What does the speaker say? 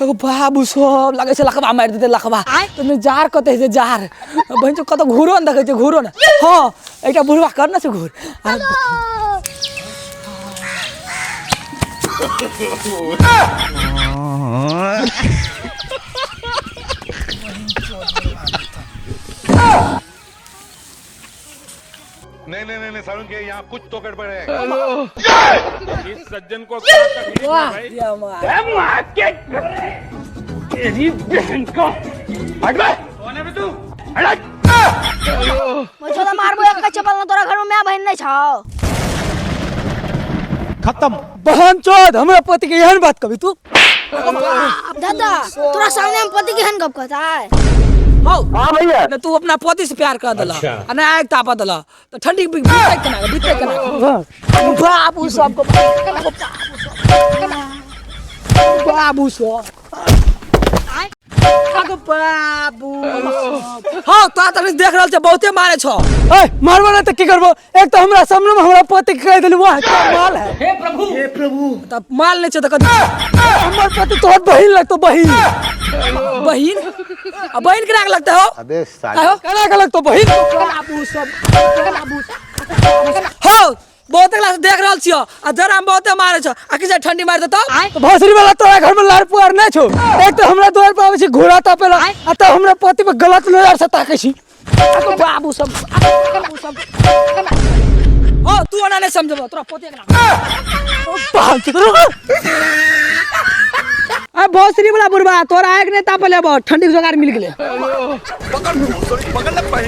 एगो बाबू सब लगै छै लखबा मारि देतै लखबा तऽ ने जार कतै छै जार बहिन चो कतौ घूरो ने देखै छै घूरो ने हँ एकटा बुढ़वा कर ने छै घूर आ नहीं नहीं नहीं, नहीं सारुण के यहाँ कुछ तो गड़बड़ है। इस सज्जन को क्या तकलीफ है वाह भाई? या माँ। मछोला मारबो एक चपल ना तोरा घर में माय बहिन नहीं छौ। बहन चोद हमरा पति के एहन बात कभी तू दादा तोरा सामने हम पति के हन गप कहता है। हौ हां भैया ने तू अपना पति से प्यार कर दला आ ना आग तापा दला तो ठंडी बीते केना बीते केना बाबू सबको बाबू सब आगो बाबू हाँ तो तखन देख रहल छै बहुते मारे छौ। ए मारबो ना त की करबो? एक तो हमरा सामने में हमरा पति के कह देली, वाह क्या माल है। हे प्रभु हे प्रभु त माल नहीं छै त कथी? हमर पति तोहर बहिन लगतो, बहिन। बहिन? आ बहिन केना के लगते हो? अबे साले। आहो। केना के लगतो बहिन? बाबू सब बाबू हो बहुत क्लास देख रहल छियो आ जरा हम बहुते मारे छौ आ किसे ठंडी मार देतो तो भोसड़ी वाला तोरा घर में लाड़ पुआर नहीं छौ। एक तो हमरा द्वार पर आबै छी घोड़ा तापेला आ तब हमरा पति पर गलत नजर से ताकै छी। आगो बाबू सब बाबू सब हो तू ओना नहीं समझबो तोरा पति के बाल चोदरो। आ भोसड़ी वाला बुढ़वा तोरा आग नहीं तापले अब ठंडी के जोगाड़ मिल गेले। पकड़ पकड़।